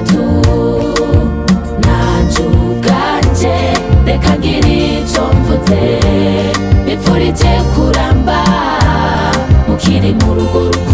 3. Nanje ubwanje reka ngira ico mvuze, bipfurije kuramba mukiri mu rugo.